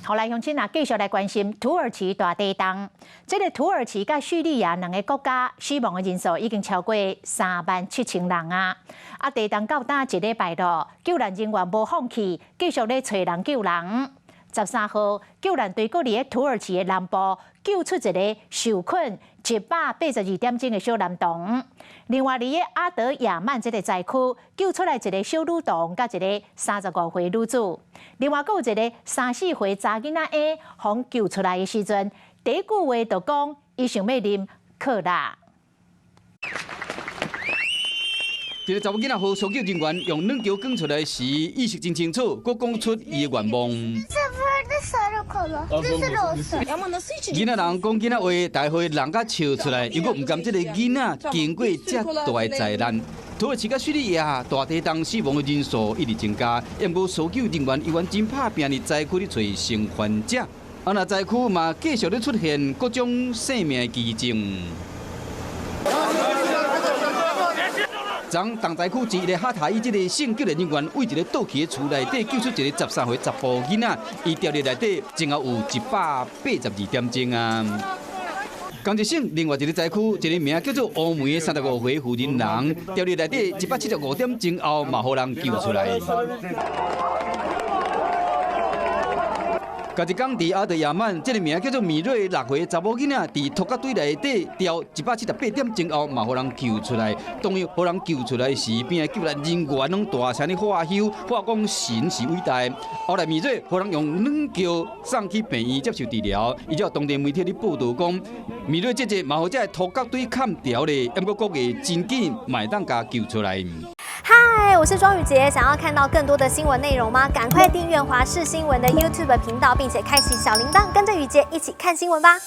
好來，鄉親啊，繼續來關心土耳其大地動。這个土耳其佮敘利亞兩个國家死亡的人數已經超過37,000人啊！啊，地動到今一禮拜咯，救難人員無放棄，繼續咧揣人救人。13號，救難隊閣佇咧土耳其的南部救出一个受困182點鐘的小男童。另外，佇咧阿德亞曼這个災區救出來一个小女童，佮一个35歲女子。另外，閣有一个三四歲查囡仔嬰，予救出來的時陣，第一句話就講，伊想欲啉可樂。一个查某囡仔予搜救人員用軟橋扛出來時，意識真清楚，閣講出伊的願望。囡仔人講囡仔話，大會人甲笑出來，又閣毋甘這个囡仔經過遮大的災難。土耳其佮敘利亞大地動死亡的人數一直增加，毋過搜救人員依然真拍拚佇災區咧揣生還者。啊，若災區嘛繼續咧出現各種生命的奇蹟。昨重災區之一的哈塔伊，這个聖救援人員為一个倒去的厝內底救出一个13歲查埔囡仔，伊牢佇內底前後有182點鐘啊。仝一省另外一个災區，一个名叫做烏梅的35歲婦人人，牢佇內底175點鐘後，嘛予人救出來。仝一工佇阿德亞曼，這个名叫做米瑞6歲查某囡仔，佇塗甲堆內底牢178點鐘後，嘛予人救出來。當伊予人救出來時，邊的救難人員攏大聲咧喝唏，喝講神是偉大。後來米瑞予人用軟轎送去病院接受治療。依照當地媒體咧報導講，米瑞這隻嘛予這个塗甲堆崁牢咧，毋過國會真緊嘛會當共救出來。嗨，我是莊宇傑，想要看到更多的新聞內容嗎？趕快訂閱華視新聞的 YouTube 頻道，並且開啟小鈴鐺，跟着宇傑一起看新聞吧。